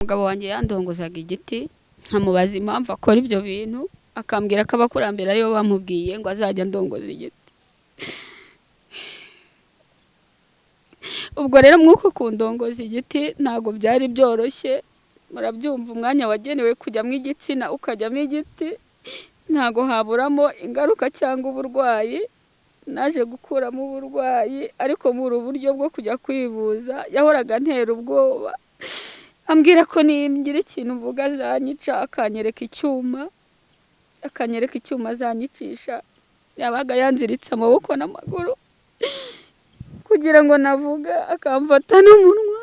Umugabo wanjye yandongozaga igiti, nkamubaza impamvu akora ibyo bintu, akambwira ko abakurambere aribo bamubwiye ngo azajya andongoza igiti. Ubwo rero mwuko kundongoza igiti ntabwo byari byoroshye, murabyumva, umwanya wagenewe kujyamo igitsina ukajyamo igiti, ntabwo haburamo ingaruka cyangwa uburwayi. Naje gukuramo uburwayi, ariko muri uburyo bwo kujya kwivuza yahoraga antera ubwoba, ambwira ko ningira ikintu mvuga azanyica, akanyereka icyuma azanyicisha. Yabaga yanziritse amaboko n'amaguru kugira ngo navuga, akamfata n'umunwa.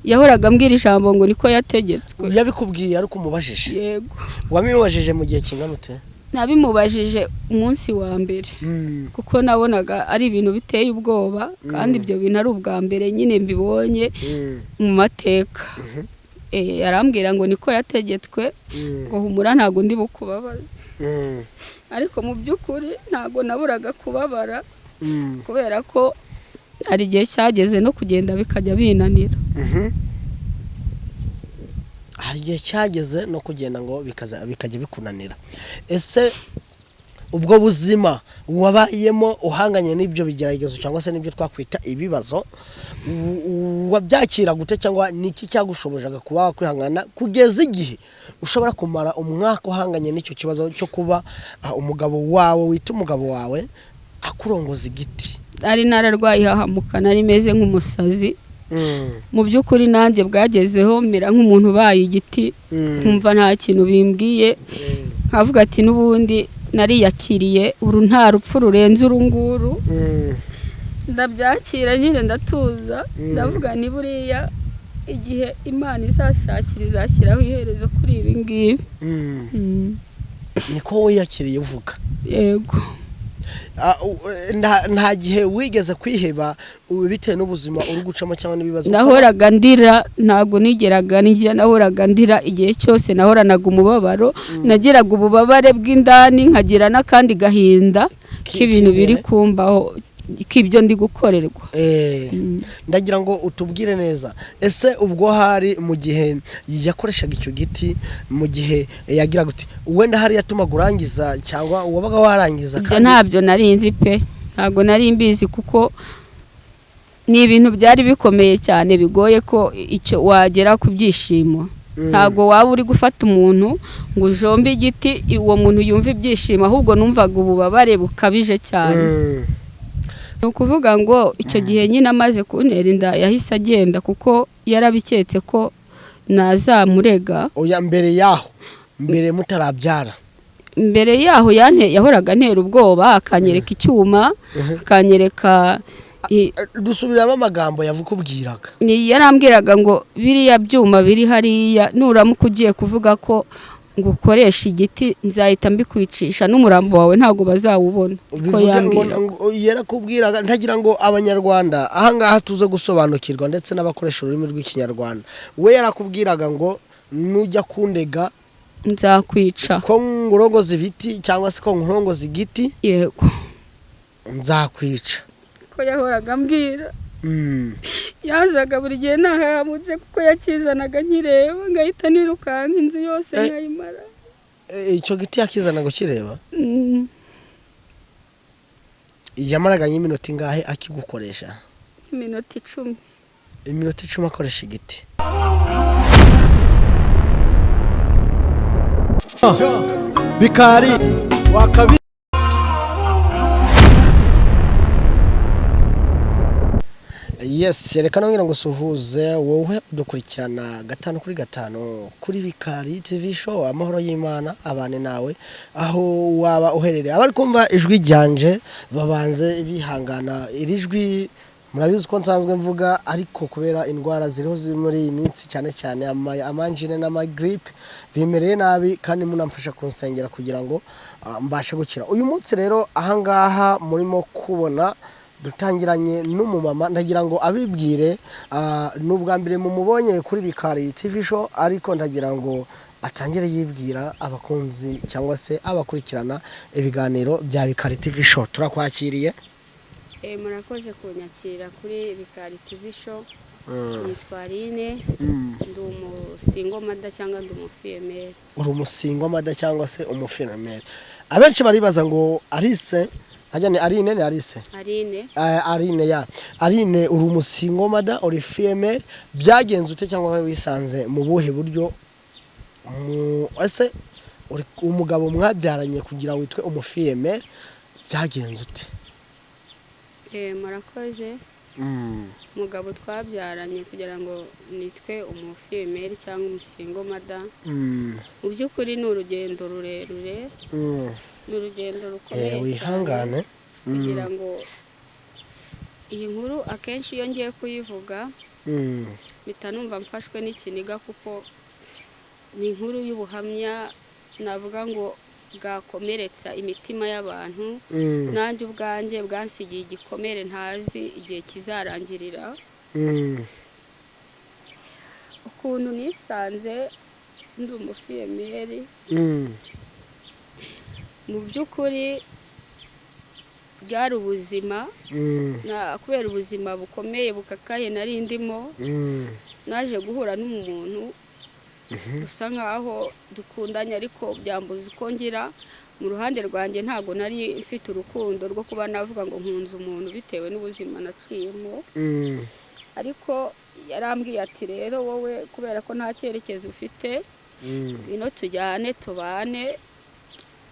Yahoraga ambwira ijambo ngo niko yategetswe. Yabikubwiye ariko umubajije? Yego. Wamubajije mu gihe kingana ute? Nabimubajije umunsi wa mbere, kuko nabonaga ari ibintu biteye ubwoba, kandi ibyo bintu ari ubwa mbere nyine mbibonye mu mateka. Yarambwira ngo niko yategetswe, ngo humura ntago ndi bukubabaze. Ariko mu by'ukuri ntago naburaga kubabara, kubera ko hari igihe cyageze no kugenda bikajya binanira. Hari igihe cyageze no kugenda ngo bikajya bikunanira. Ese ubwo buzima wabayemo uhanganye n'ibyo bigeragezo cyangwa se n'ibyo twakwita ibibazo, wabyakira gute, cyangwa niki cyagushobojaga kuba wakwihangana kugeza igihe ushobora kumara umwaka uhanganye n'icyo kibazo cyo kuba umugabo wawe wita umugabo wawe akurongoza igiti? Ari nararwaye ihahamuka, nari meze nk'umusazi. Mu by'ukuri nanjye bwagezeho mera nk'umuntu ubaye igiti, nkumva nta kintu bimbwiye, nkavuga ati n'ubundi nariyakiriye, uru nta rupfu rurenze uru nguru. Ndabyakira nyine, ndatuza, ndavuga ni buriya igihe Imana izashakira izashyiraho iherezo kuri ibi ngibi. Niko wiyakiriye uvuga? Yego. Nta gihe wigeze kwiheba bitewe n'ubuzima uri gucamo cyangwa n'ibibazo? Nahoraga ndira, ntabwo nigeraga njya, nahoraga ndira igihe cyose, nahoranaga umubabaro, nagiraga ububabare bw'indani, nkagira n'akandi gahinda k'ibintu biri kumbaho, k'ibyo ndi gukorerwa. Ndagira ngo utubwire neza, ese ubwo hari mu gihe yakoreshaga icyo giti, mu gihe yagira gute, wenda hari yatumaga urangiza cyangwa wabaga warangiza? Ibyo ntabyo nari nzi pe, ntabwo nari mbizi, kuko ni ibintu byari bikomeye cyane, bigoye ko icyo wagera ku byishimo. Ntabwo waba uri gufata umuntu ngo ujombe igiti uwo muntu yumve ibyishimo, ahubwo numvaga ububabare bukabije cyane. Ni ukuvuga ngo icyo gihe nyine amaze kuntera inda yahise agenda, kuko yarabiketse ko nazamurega. Oya, mbere yaho, mbere mutarabyara? Mbere yaho yahoraga antera ubwoba, akanyereka icyuma, akanyereka. Dusubiramo amagambo yavukubwiraga. Yarambwiraga ngo biriya byuma biri hariya, nuramuka ugiye kuvuga ko ngo ukoresha igiti nzahita mbikwicisha, n'umurambo wawe ntabwo bazawubona. Ko yarakubwiraga. Ntagira ngo abanyarwanda ahangaha tuze gusobanukirwa, ndetse n'abakoresha ururimi rw'ikinyarwanda, we yarakubwiraga ngo nujya kundega nzakwica, ko ngurongoza ibiti cyangwa se ko nkurongoza igiti, yego nzakwica. Ko yahoraga ambwira. Yazaga buri gihe nahahamutse, kuko yakizanaga nkireba ngahita nirukanka inzu yose nkayimara. Icyo giti yakizanaga ukireba? Yamaraga nk'iminota ingahe akigukoresha? Iminota 10. Iminota 10 akoresha igiti. Bikari wakabi. Yes, reka nongera ngo suhuze wowe udukurikirana 5 kuri 5 kuri Bikari TV show. Amahoro y'Imana abane nawe aho waba uherereye. Abari kumva ijwi ryanje babanze bihangana, iri jwi murabizi ko nsanzwe mvuga, ariko kubera indwara ziriho muri iyi minsi, cyane cyane amanjine n'amagripe, bimereye nabi, kandi munamfasha kunsengera kugira ngo mbashe gukira. Uyu munsi rero ahangaha murimo kubona dutangiranye n'umumama, ndagira ngo abibwire. N'ubwa mbere mumubonye kuri Bikari TV show, ariko ndagira ngo atangire yibwira abakunzi cyangwa se abakurikirana ibiganiro bya Bikari TV show. Turakwakiriye. Murakoze kunyakira kuri Bikari TV Show. Nitwa Aline, ndi umusingle mother cyangwa ndi umufille-mère. Uri umusingle mother cyangwa se umufille-mère. Abenshi baribaza ngo Alice hajya ni Aline, ni Alice? Aline. Aline, ya Aline, uri umusingle mother, uri fille-mère, byagenze ute cyangwa wisanze mu buhe buryo mu ese uri umugabo mwabyaranye kugira witwe umufille-mère, byagenze ute? Murakoze. Umugabo twabyaranye kugira ngo nitwe umufille-mère cyangwa umusingle mother, mu by'ukuri ni urugendo rurerure, ni urugendo rukomeye cyane. Wihangane. Kugira ngo iyi nkuru, akenshi iyo ngiye kuyivuga mpita numva mfashwe n'ikiniga, kuko ni inkuru y'ubuhamya navuga ngo bwakomeretsa imitima y'abantu. Nanjye ubwanjye bwansigiye igikomere ntazi igihe kizarangirira. Ukuntu nisanze ndi umufille-mère, mu by'ukuri bwari ubuzima kubera ubuzima bukomeye bukakaye nari ndimo, naje guhura n'umuntu dusa nkaho dukundanye, ariko byambuza uko ngira. Mu ruhande rwanjye ntabwo nari mfite urukundo rwo kuba navuga ngo nkunze umuntu bitewe n'ubuzima naciyemo. Ariko yarambwiye ati: "Rero wowe, kubera ko nta cyerekezo ufite, ngwino tujyane tubane."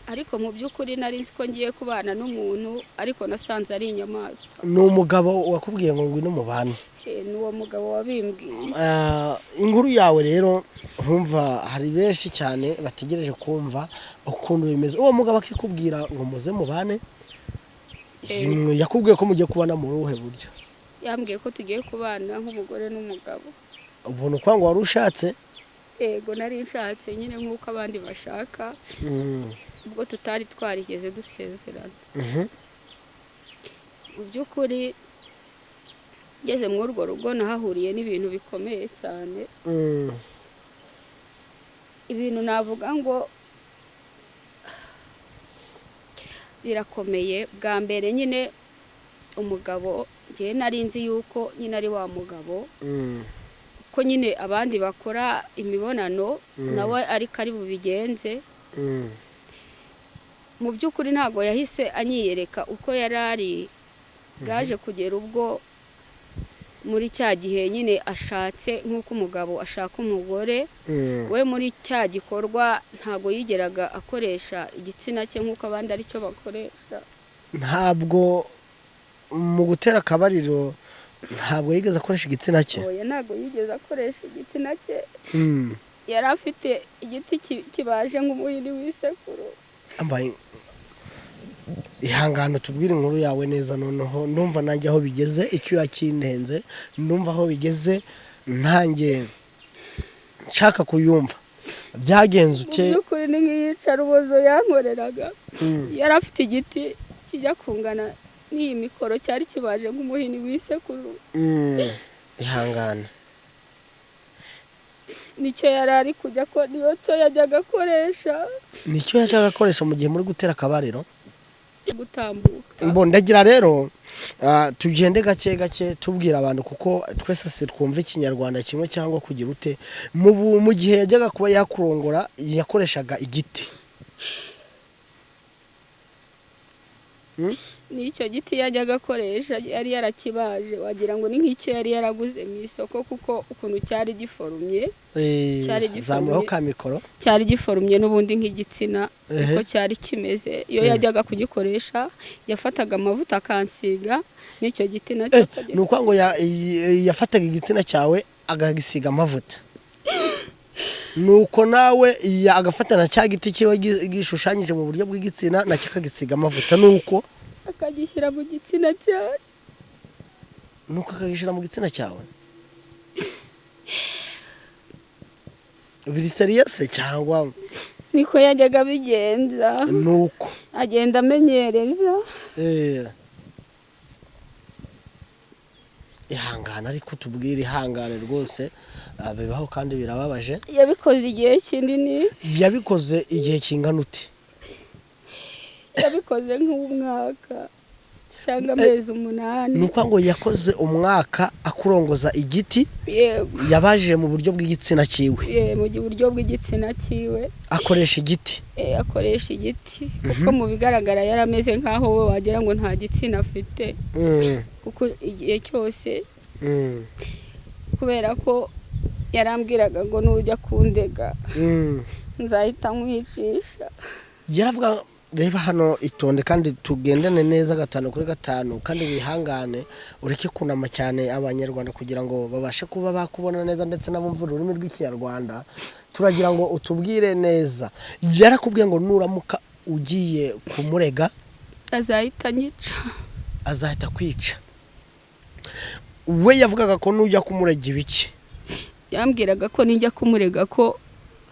Ariko mu by'ukuri nari nzi ko ngiye kubana n'umuntu, ariko nasanze ari inyamaswa. Ni umugabo wakubwiye ngo ngwino mubane? Ni uwo mugabo wabimbwiye. Inkuru yawe rero nkumva hari benshi cyane bategereje kumva ukuntu bimeze. Uwo mugabo akikubwira ngo muze mubane, yakubwiye ko mugiye kubana mu ruhe buryo? Yambwiye ko tugiye kubana nk'umugore n'umugabo. Ubuntu kwa ngo wari ushatse? Yego, nari nshatse nyine nk'uko abandi bashaka, ubwo tutari twarigeze dusezerana. Mu by'ukuri ngeze muri urwo rugo nahahuriye n'ibintu bikomeye cyane, ibintu navuga ngo birakomeye. Bwa mbere nyine umugabo, ngewe nari nzi yuko nyine ari wa mugabo, ko nyine abandi bakora imibonano, nawe ariko ari bubigenze. Mu by'ukuri ntabwo yahise anyiyereka uko yari ari. Bwaje kugera ubwo muri cya gihe nyine ashatse nk'uko umugabo ashaka umugore, we muri cya gikorwa ntabwo yigeraga akoresha igitsina cye nk'uko abandi aricyo bakoresha. Ntabwo mu gutera akabariro ntabwo yigeze akoresha igitsina cye? Oya, ntabwo yigeze akoresha igitsina cye. Yari afite igiti kibaje nk'umuhini w'isekuru. Ambaye, ihangane tubwire inkuru yawe neza. Noneho ndumva nanjye aho bigeze icyuya kindenze, ndumva aho bigeze ntange nshaka kuyumva. Byagenze Mu ute? by'ukuri ni nk'iyicarubozo yankoreraga. Yari afite igiti kijya kungana n'iyi mikoro, cyari kibaje nk'umuhini w'isekuru. Ihangane. Nicyo yari ari kujya ko niyo cyo yajyaga akoresha. Nicyo yashaka gukoresha mu gihe muri gutera akabariro? Gutambuka. Mbo ndagira rero tugende gake gake tubwira abantu, kuko twese si twumva ikinyarwanda kimwe cyangwa kugira ute. Mu gihe yajyaga kuba yakurongora yakoreshaga igiti? N'icyo giti yajyaga akoresha yari yarakibaje, wagira ngo ni nk'icyo yari yaraguze mu isoko, kuko ukuntu cyari giforumye, cyari giforumye. Zamuraho ka mikoro. Cyari giforumye n'ubundi nk'igitsina, niko cyari kimeze. Iyo yajyaga kugikoresha yafataga amavuta akansiga n'icyo giti nacyo Ni ukuvuga ngo yafataga igitsina cyawe agagisiga amavuta, nuko nawe agafata na cya giti kiba gishushanyije mu buryo bw'igitsina, nacyo akagisiga amavuta, nuko akagishyira mu gitsina cyawe. Nuko akagishyira mu gitsina cyawe. Biri sérieux cyangwa? Niko yajyaga abigenza. Nuko agenda amenyereza. Ihangane, ariko tubwire, ihangane rwose. Bibaho kandi birababaje. Yabikoze igihe kinini. Yabikoze igihe kingana ute? Yabikoze nk'umwaka. Cyangwa amezi 8. Ni uko ngo yakoze umwaka akurongoza igiti. Yego. Yabaje mu buryo bw'igitsina cyiwe. Mu buryo bw'igitsina cyiwe. Akoresha igiti. Akoresha igiti, kuko mu bigaragara yarameze nkaho we wagira ngo nta gitsina afite, kuko igihe cyose, kubera ko yarambwiraga ngo nujya kundega nzahita nkwicisha. Yaravuga, reba hano, itonde kandi tugendane neza 5 kuri 5, kandi wihangane ureke kunama cyane abanyarwanda kugira ngo babashe kuba bakubona neza ndetse n'abumva ururimi rw'ikinyarwanda. Turagira ngo utubwire neza, yarakubwiye ngo nuramuka ugiye kumurega azahita anyica. Azahita kwica. We yavugaga ko nujya kumurega ibiki? Yambwiraga ko nijya kumurega ko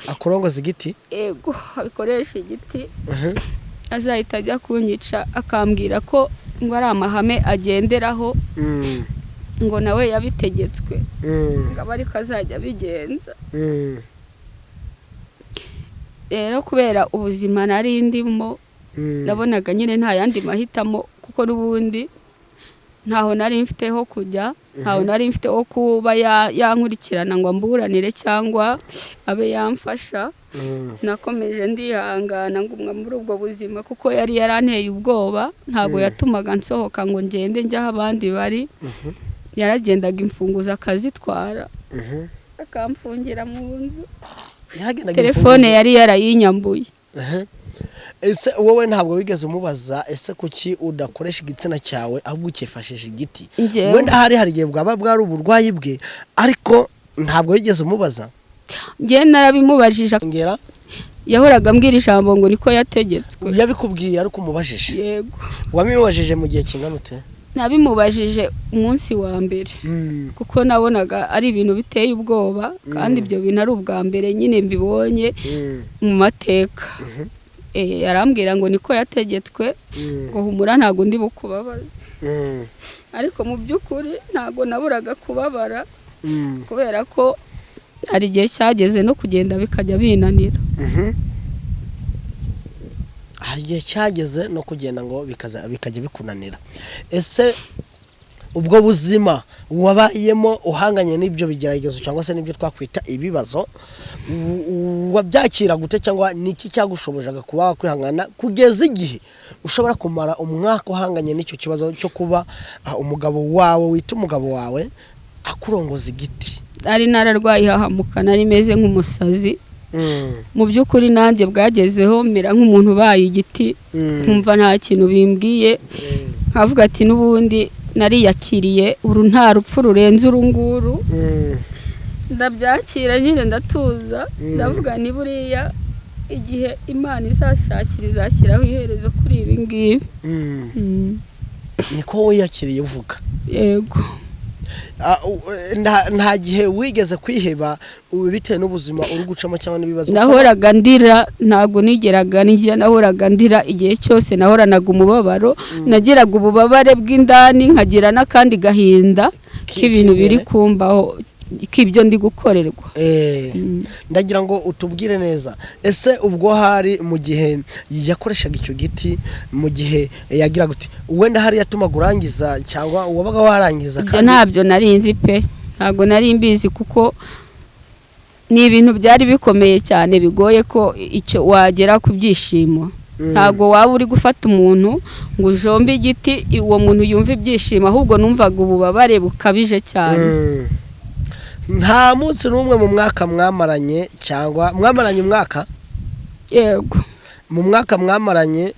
akurongoza igiti. Ego, abikoresha igiti, azahita ajya kunyica, akambwira ko ngo ari amahame agenderaho, ngo nawe yabitegetswe, ngo abe ariko azajya abigenza. Rero kubera ubuzima nari ndimo, nabonaga nyine nta yandi mahitamo, kuko n'ubundi ntaho nari mfite ho kujya, ntaho nari mfite ho kuba yankurikirana ngo amburanire cyangwa abe yamfasha. Nakomeje ndihangana ngumwa muri ubwo buzima, kuko yari yaranteye ubwoba, ntago yatumaga nsohoka ngo ngende njye aho abandi bari. Yaragendaga imfunguzo akazitwara, akamfungira mu nzu. Telefone yari yarayinyambuye. Ese wowe ntabwo wigeze umubaza, ese kuki udakoresha igitsina cyawe ahubwo ukifashisha igiti? Wenda hari igihe bwaba bwari uburwayi bwe, ariko ntabwo wigeze umubaza? Njye narabimubajije. Yahoraga ambwira ijambo ngo niko yategetswe. Yabikubwiye ariko umubajije? Yego. Wamubajije mu gihe kingana ute? Nabimubajije umunsi wa mbere, kuko nabonaga ari ibintu biteye ubwoba, kandi ibyo bintu ari ubwa mbere nyine mbibonye mu mateka. Yarambwira ngo niko yategetswe, ngo humura ntago ndi bukubabaza. Ariko mu by'ukuri ntago naburaga kubabara, kubera ko hari igihe cyageze no kugenda bikajya binanira. Hari igihe cyageze no kugenda ngo bikajya bikunanira. Ese ubwo buzima wabayemo uhanganye n'ibyo bigeragezo cyangwa se n'ibyo twakwita ibibazo, wabyakira gute, cyangwa niki cyagushobojaga kuba wakwihangana kugeza igihe ushobora kumara umwaka uhanganye n'icyo kibazo cyo kuba umugabo wawe wita umugabo wawe akurongoza igiti? Ari nararwaye ihahamuka, nari meze nk'umusazi. Mu by'ukuri nanjye bwagezeho mera nk'umuntu ubaye igiti, nkumva nta kintu bimbwiye, nkavuga ati n'ubundi nariyakiriye, uru nta rupfu rurenze uru nguru. Ndabyakira nyine ndatuza, ndavuga ni buriya igihe Imana izashakira izashyiraho iherezo kuri ibi ngibi. Niko wiyakiriye uvuga? Yego. Nta gihe wigeze kwiheba bitewe n'ubuzima uri gucamo cyangwa n'ibibazo? Nahoraga ndira, ntago nigeraga nijya, nahoraga ndira igihe cyose, nahoranaga umubabaro, nagiraga ububabare bw'indani, nkagira n'akandi gahinda k'ibintu biri kumbaho, k'ibyo ndi gukorerwa. Ndagira ngo utubwire neza, ese ubwo hari mu gihe yakoreshaga icyo giti, mu gihe yagira gute, wenda hari yatumaga urangiza cyangwa wabaga warangiza? Ibyo ntabyo nari nzi pe, ntabwo nari mbizi, kuko ni ibintu byari bikomeye cyane bigoye ko icyo wagera ku byishimo. Ntabwo waba uri gufata umuntu ngo ujombe igiti uwo muntu yumve ibyishimo, ahubwo numvaga ububabare bukabije cyane. Nta munsi n'umwe mu mwaka mwamaranye, cyangwa mwamaranye umwaka? Yego. Mu mwaka mwamaranye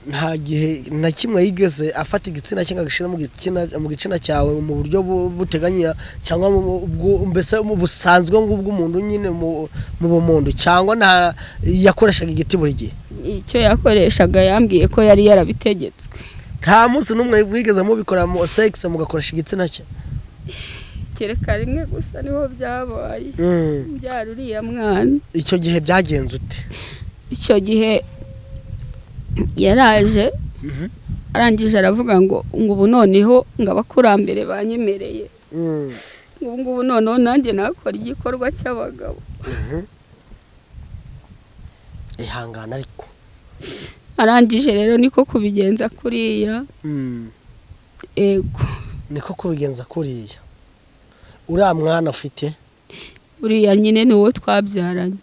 nta gihe na kimwe yigeze afata igitsina cye agashira mu gitsina cyawe mu buryo buteganya, cyangwa mbese mu busanzwe ngubwo nyine mu bumuntu, cyangwa nta yakoreshaga igiti buri gihe? Icyo yakoreshaga yambwiye ko yari yarabitegetswe. Nta munsi n'umwe wigeze mubikora mu sex mugakoresha igitsina cye? Kereka rimwe gusa niho byabaye, byari uriya mwana. Icyo gihe byagenze ute? Icyo gihe yaraje arangije aravuga ngo ubu noneho ngo abakurambere banyemereye, ngo ubu noneho nanjye nakora igikorwa cy'abagabo. Ihangana ariko. Arangije rero niko kubigenza kuriya. Ego. Niko kubigenza kuriya. Uriya mwana ufite? Uriya nyine ni uwo twabyaranye.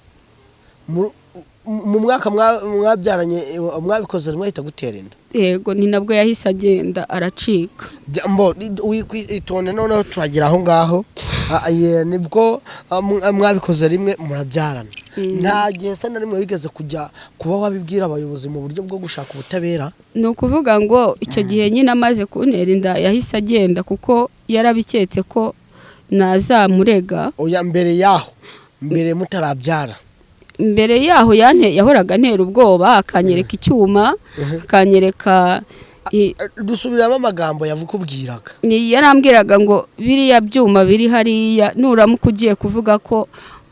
Mu mwaka mwabyaranye, mwabikoze rimwe ahita gutera inda? Yego, ni nabwo yahise agenda aracika. Mbo itonde, noneho turagera aho ngaho. Nibwo mwabikoze rimwe murabyarana. Nta gihe se na rimwe wigeze kujya kuba wabibwira abayobozi mu buryo bwo gushaka ubutabera? Ni ukuvuga ngo icyo gihe nyine amaze kuntera inda yahise agenda, kuko yarabiketse ko nazamurega. Oya, mbere yaho, mbere mutarabyara. Mbere yaho yahoraga antera ubwoba, akanyereka icyuma, akanyereka Dusubiramo amagambo yavukubwiraga. Yarambwiraga ngo biriya byuma biri hariya, nuramuka ugiye kuvuga ko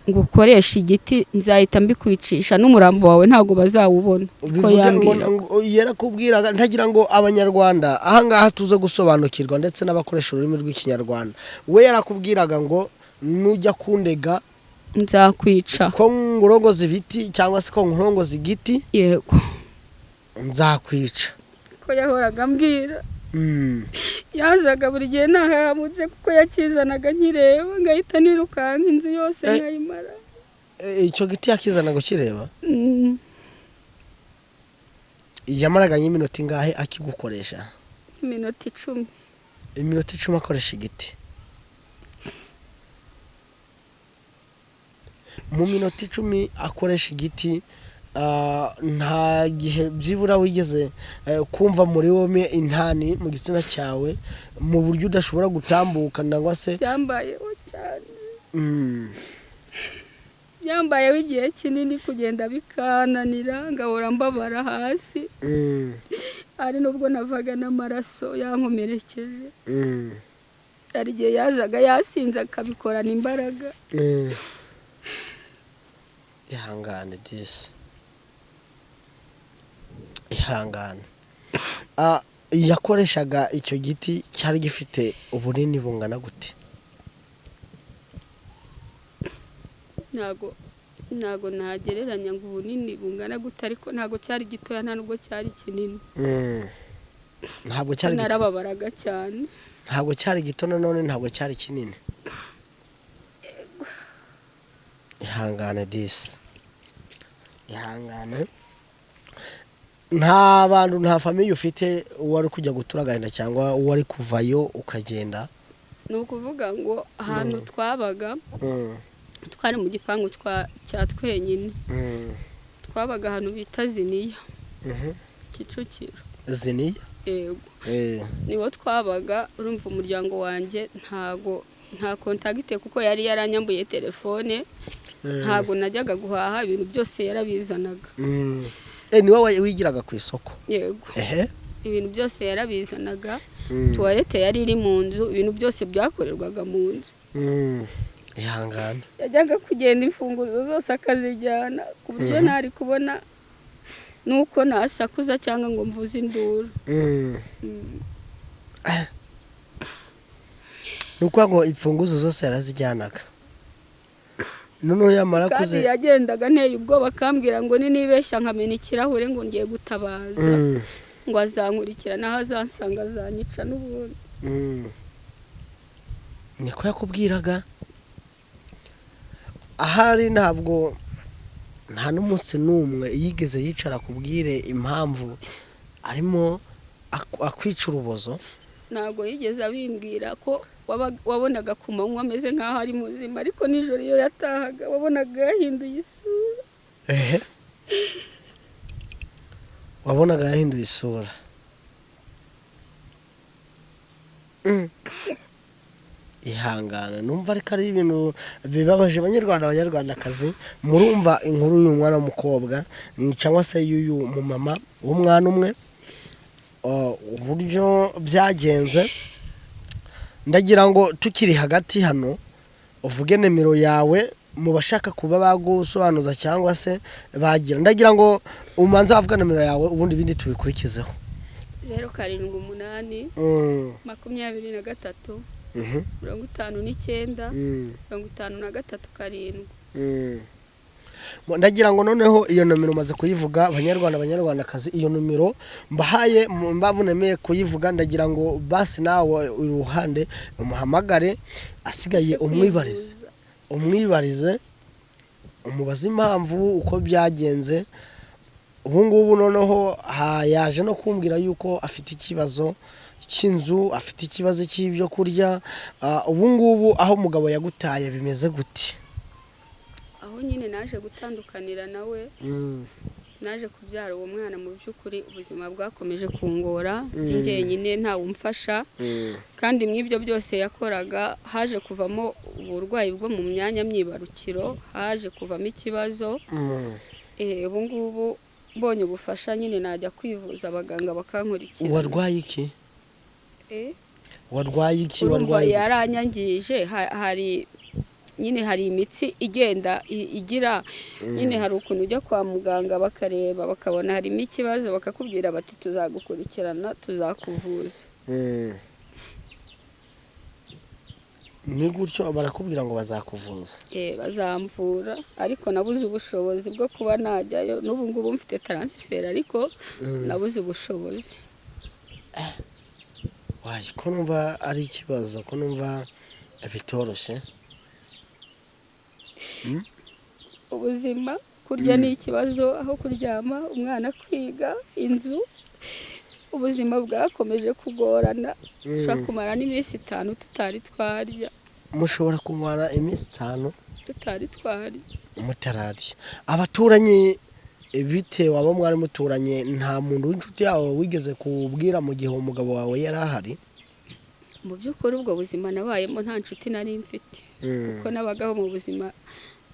ngo ukoresha igiti nzahita mbikwicisha, n'umurambo wawe ntabwo bazawubona. Ko Bivuge ngo yambwiraga. Yarakubwiraga. Ntagira ngo abanyarwanda ahangaha tuze gusobanukirwa, ndetse n'abakoresha ururimi rw'Ikinyarwanda. We yarakubwiraga ngo nujya kundega nzakwica, ko ngurongoza ibiti cyangwa se ko nkurongoza igiti, Yego. nzakwica. Ko yahoraga ambwira. Yazaga buri gihe ntahamutse, kuko yakizanaga nkireba ngahita nirukanka inzu yose nkayimara. Icyo giti yakizanaga ukireba? Yamaraga nk'iminota ingahe akigukoresha? Iminota 10. Iminota 10 akoresha igiti. Mu minota 10 akoresha igiti, nta gihe byibura wigeze kumva muri wowe intani mu gitsina cyawe mu buryo udashobora gutambuka nangwa se? Byambayeho cyane. Byambayeho igihe kinini, kugenda bikananira, ngahora mbabara hasi. Ari nubwo navaga n'amaraso yankomerekeje. Hari igihe yazaga yasinze akabikorana imbaraga. Ihangane disi, ihangane. Yakoreshaga icyo giti cyari gifite ubunini bungana gute? Ntago nagereranya ngo ubunini bungana gute, ariko ntago cyari gitoya, nta nubwo cyari kinini. Ntabwo cyari gito. Narababaraga cyane. Ntabwo cyari gito, nanone ntabwo cyari kinini. Ihangane disi, ihangane. Nta bantu, nta famille ufite wari kujya gutura agahinda cyangwa wari kuvayo ukagenda? Ni ukuvuga ngo ahantu twabaga, twari mu gipangu cya twenyine. Twabaga ahantu bita Ziniya, Kicukiro. Ziniya? Yego. Niho twabaga. Urumva umuryango wanjye ntago, nta contact, kuko yari yaranyambuye telefone. Ntago najyaga guhaha, ibintu byose yarabizanaga. Ni wowe wigiraga ku isoko? Yego. Ibintu byose yarabizanaga. Toilette yari iri mu nzu, ibintu byose byakorerwaga mu nzu. Ihangane. Yajyaga kugenda imfunguzo zose akazijyana, ku buryo ntari kubona nuko nasakuza cyangwa ngo mvuze induru. Ni ukuvuga ngo imfunguzo zose yarazijyanaga, noneho yamara Kandi kuze yagendaga anteye ubwoba, akambwira ngo ninibeshya nkamena ikirahure ngo ngiye gutabaza, ngo azankurikira naho azansanga azanyica n'ubundi. Niko yakubwiraga. Ahari ntabwo nta n'umunsi n'umwe yigeze yicara akubwire impamvu arimo akwica urubozo? Ntabwo yigeze abimbwira, ko wabonaga ku manywa ameze nk'aho ari muzima, ariko nijoro iyo yatahaga wabonaga yahinduye isura. Ehe, wabonaga yahinduye isura. Ihangane, numva ariko ari ibintu bibabaje. Abanyarwanda, abanyarwandakazi, murumva inkuru y'uyu mwana w'umukobwa cyangwa se y'uyu mumama w'umwana umwe, uburyo byagenze. Ndagira ngo tukiri hagati hano uvuge nimero yawe mu bashaka kuba bagusobanuza cyangwa se bagira. Ndagira ngo umanze wavuga nimero yawe, ubundi ibindi tubikurikizeho. 078 23 59 53 7. Ndagira ngo noneho iyo nomero umaze kuyivuga, banyarwanda, banyarwandakazi, iyo nomero mbahaye mu mbavu nemeye kuyivuga. Ndagira ngo basi nawe iruhande umuhamagare, asigaye umwibarize, umwibarize, umubaze impamvu uko byagenze. Ubu ngubu noneho yaje no kumbwira yuko afite ikibazo cy'inzu, afite ikibazo cy'ibyo kurya. Ubu ngubu aho umugabo yagutaye bimeze gute? Aho nyine naje gutandukanira nawe, naje kubyara uwo mwana, mu by'ukuri ubuzima bwakomeje kungora ndi njyenyine, ntawe umfasha. Kandi mu ibyo byose yakoraga haje kuvamo uburwayi bwo mu myanya myibarukiro, haje kuvamo ikibazo. Ubu ngubu mbonye ubufasha nyine najya kwivuza, abaganga bakankurikirana. Warwaye iki? Warwaye iki? Urumva Warwaye? yaranyangije. Hari nyine, hari imitsi igenda igira nyine, hari ukuntu ujya kwa muganga bakareba bakabona harimo ikibazo, bakakubwira bati tuzagukurikirana, tuzakuvuza. Ni gutyo barakubwira ngo bazakuvuza? Bazamvura, ariko nabuze ubushobozi bwo kuba najyayo. N'ubu ngubu mfite transfert, ariko nabuze ubushobozi. Wayi, ko numva ari ikibazo, ko numva bitoroshye. Ubuzima, kurya ni ikibazo, aho kuryama, umwana kwiga, inzu, ubuzima bwakomeje kugorana. Dushobora kumara n'iminsi 5 tutari twarya. Mushobora kumara iminsi 5 tutari twarya. Mutararya. Abaturanyi bitewe abo mwari muturanye, nta muntu w'inshuti yawe wigeze kubwira mu gihe umugabo wawe yari ahari? Mu by'ukuri ubwo buzima nabayemo nta nshuti nari mfite, kuko nabagaho mu buzima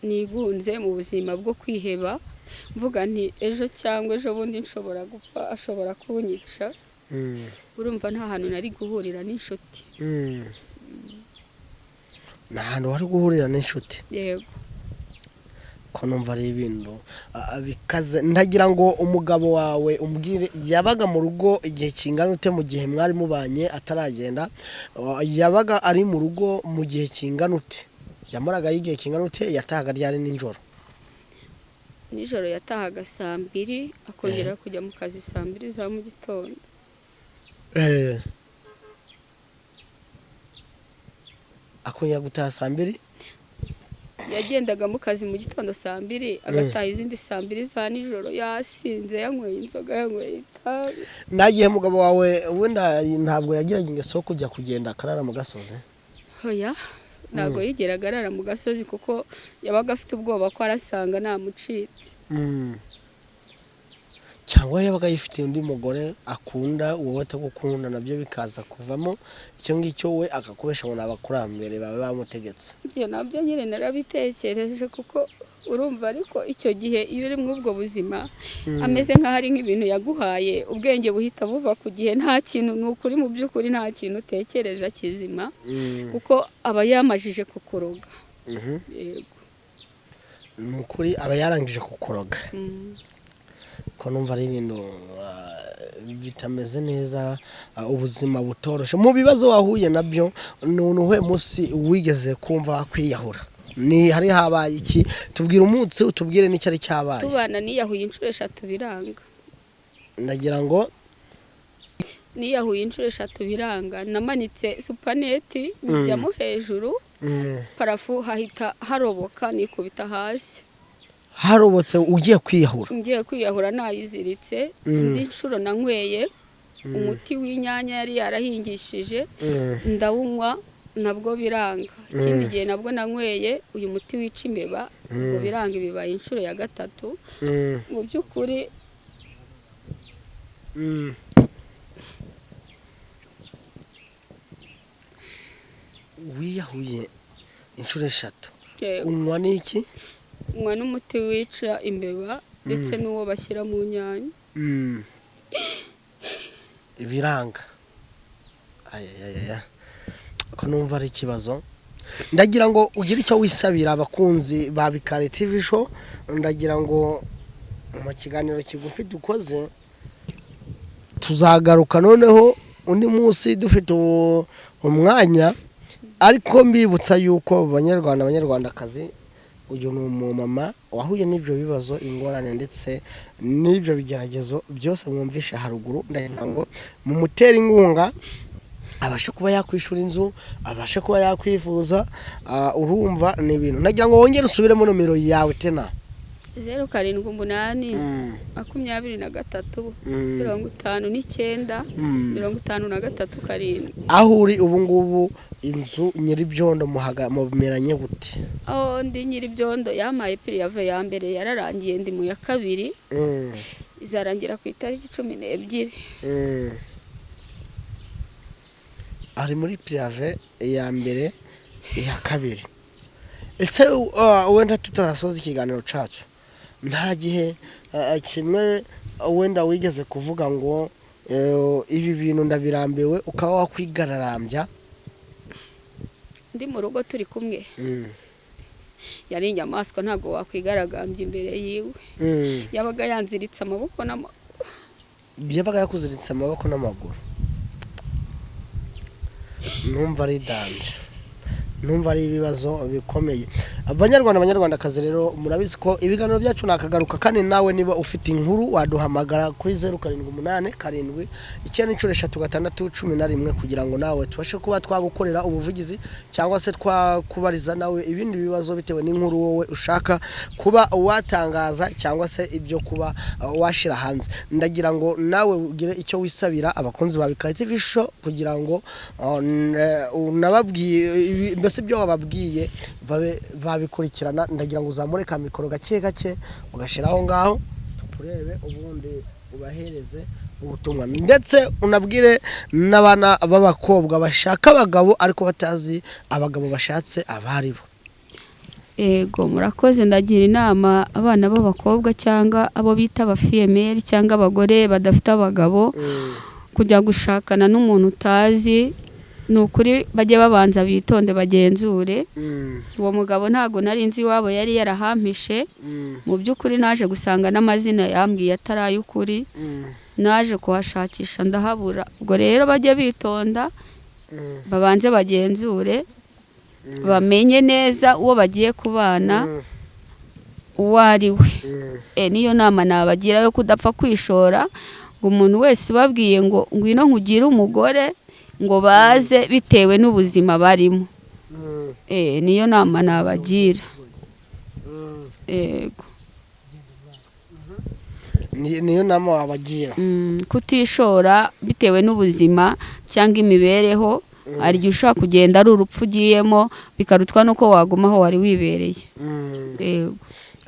nigunze, mu buzima bwo kwiheba, mvuga nti ejo cyangwa ejo bundi nshobora gupfa, ashobora kunyica. Urumva nta hantu nari guhurira n'inshuti. Nta hantu wari guhurira n'inshuti? Yego. Ko numva ari ibintu bikaze. Ndagira ngo umugabo wawe umbwire, yabaga mu rugo igihe kingana ute mu gihe mwari mubanye ataragenda? Yabaga ari mu rugo mu gihe kingana ute? Yamaraga igihe kingana ute? Yatahaga ryari nijoro? Nijoro yatahaga saa 2, akongera kujya mu kazi saa 2 za mu gitondo. Akongera gutaha saa 2? Yagendaga mu kazi mu gitondo saa 2, agataha izindi saa 2 za nijoro, yasinze, yanyweye inzoga, yanyweye itabi. Nagihe mugabo wawe wenda ntabwo yagiraga ingeso yo kujya kugenda akarara mu gasozi? Oya, ntabwo yigeraga arara mu gasozi, kuko yabaga afite ubwoba ko arasanga namucitse. Cyangwa yabaga yifitiye undi mugore akunda, wowe atagukunda, nabyo bikaza kuvamo icyo ngicyo, we akakubesha ngo ni abakurambere bawe bamutegetse. Ibyo nabyo nyine narabitekereje, kuko urumva ariko icyo gihe iyo uri muri ubwo buzima ameze nk'aho ari nk'ibintu yaguhaye, ubwenge buhita buva ku gihe, nta kintu, ni ukuri mu by'ukuri nta kintu utekereza kizima, kuko aba yamajije kukuroga. Yego. Ni ukuri aba yarangije kukuroga. Ko numva ari ibintu bitameze neza, ubuzima butoroshe. Mu bibazo wahuye nabyo, ni uwuhe munsi wigeze kumva kwiyahura? Ni hari habaye iki? Tubwire umunsi, utubwire n'icyari cyabaye. Tubana niyahuye inshuro 3 biranga. Ndagira ngo niyahuye inshuro 3 biranga. Namanitse supaneti njyamo hejuru, parafu hahita haroboka, nikubita hasi. Harobotse ugiye kwiyahura? Ngiye kwiyahura nayiziritse. Indi nshuro nanyweye umuti w'inyanya yari yarahingishije, ndawunywa nabwo biranga. Ikindi gihe nabwo nanyweye uyu muti wica imbeba, ubwo biranga, ibibaye inshuro ya 3. Mu by'ukuri wiyahuye inshuro 3. Unywa n'iki? Unywa n'umuti wica imbeba ndetse n'uwo bashyira mu nyanya. Ibiranga. Ayayaya. Ko numva ari ikibazo. Ndagira ngo ugire icyo wisabira abakunzi ba Bikari TV show. Ndagira ngo mu kiganiro kigufi dukoze tuzagaruka noneho undi munsi dufite umwanya, ariko mbibutsa yuko banyarwanda, abanyarwandakazi, Uyu ni umumama wahuye n'ibyo bibazo, ingorane ndetse n'ibyo bigeragezo byose mwumvishe haruguru. Ndagira ngo mumutere inkunga abashe kuba yakwishura inzu, abashe kuba yakwivuza. Urumva ni ibintu. Ndagira ngo wongere usubiremo nomero yawe tena. 078 23 59 53 7. Aho uri ubu ngubu, inzu nyir'ibyondo mumeranye gute? Aho ndi, nyir'ibyondo yampaye préavis ya mbere yararangiye, ndi mu ya kabiri, izarangira ku itariki 12. Ari muri préavis ya mbere, iya kabiri. Ese wenda tutarasoza ikiganiro cyacu, nta gihe kimwe wenda wigeze kuvuga ngo ibi bintu ndabirambiwe, ukaba wakwigararambya? Ndi mu rugo turi kumwe, yari inyamaswa, ntabwo wakwigaragambya imbere yiwe. Yabaga yanziritse amaboko n'amaguru. Yabaga yakuziritse amaboko n'amaguru. Numva ari danger, numva ari ibibazo bikomeye. Abanyarwanda, abanyarwandakazi rero, murabizi ko ibiganiro byacu nakagaruka. Kandi nawe niba ufite inkuru waduhamagara kuri 0787 999 611, kugira ngo nawe tubashe kuba twagukorera ubuvugizi cyangwa se twakubariza nawe ibindi bibazo bitewe n'inkuru wowe ushaka kuba watangaza cyangwa se ibyo kuba washyira hanze. Ndagira ngo nawe ugire icyo wisabira abakunzi ba Bikari TV Show, kugira ngo unababwiye mbese ibyo wababwiye babe babikurikirana. Ndagira ngo uzamure ka mikoro gake gake, ugashyira aho ngaho tukurebe, ubundi ubahereze ubutumwa, ndetse unabwire n'abana b'abakobwa bashaka abagabo ariko batazi abagabo bashatse abaribo. Ego, murakoze. Ndagira inama abana b'abakobwa cyangwa abo bita abafille-mère cyangwa abagore badafite abagabo, kujya gushakana n'umuntu utazi, ni ukuri bajye babanza bitonde, bagenzure. Uwo mugabo ntabwo nari nzi iwabo, yari yarahampishe. Mu by'ukuri naje gusanga n'amazina yambwiye atari ay'ukuri. Naje kuhashakisha ndahabura. Ubwo rero bajye bitonda, babanze bagenzure, bamenye neza uwo bagiye kubana uwo ari we. Niyo nama nabagira yo kudapfa kwishora ngo umuntu wese ubabwiye ngo ngwino nkugire umugore, ngo baze, bitewe n'ubuzima barimo. Niyo nama nabagira. Yego. Niyo nama wabagira. Kutishora bitewe n'ubuzima cyangwa imibereho. Hari igihe ushobora kugenda ari urupfu ugiyemo, bikarutwa n'uko waguma aho wari wibereye. Yego.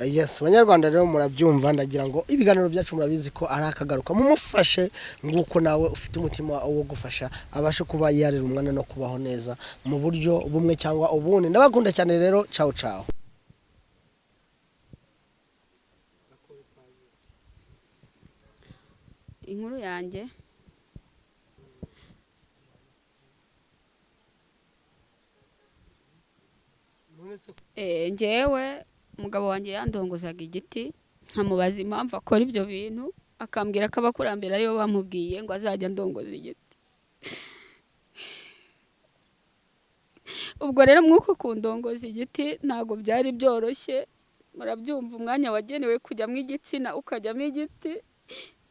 Yes, abanyarwanda rero murabyumva. Ndagira ngo ibiganiro byacu murabizi ko ari akagaruka. Mumufashe nguko nawe ufite umutima wo gufasha, abashe kuba yarera umwana no kubaho neza mu buryo bumwe cyangwa ubundi. Ndabakunda cyane rero. Ciao ciao. Inkuru yanjye. Njyewe umugabo wanjye yandongozaga igiti, nkamubaza impamvu akora ibyo bintu, akambwira ko abakurambere aribo bamubwiye ngo azajya andongoza igiti. Ubwo rero mw'uko kundongoza igiti ntabwo byari byoroshye, murabyumva, umwanya wagenewe kujyamo igitsina ukajyamo igiti,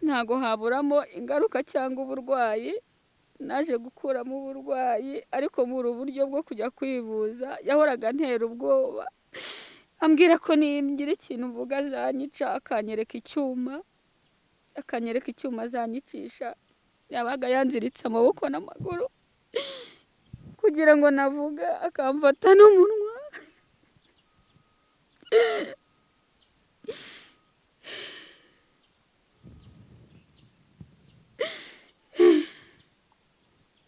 ntabwo haburamo ingaruka cyangwa uburwayi. Naje gukuramo uburwayi, ariko muri uburyo bwo kujya kwivuza yahoraga antera ubwoba, ambwira ko ningira ikintu mvuga azanyica, akanyereka icyuma azanyicisha. Yabaga yanziritse amaboko n'amaguru kugira ngo navuga, akamfata n'umunwa.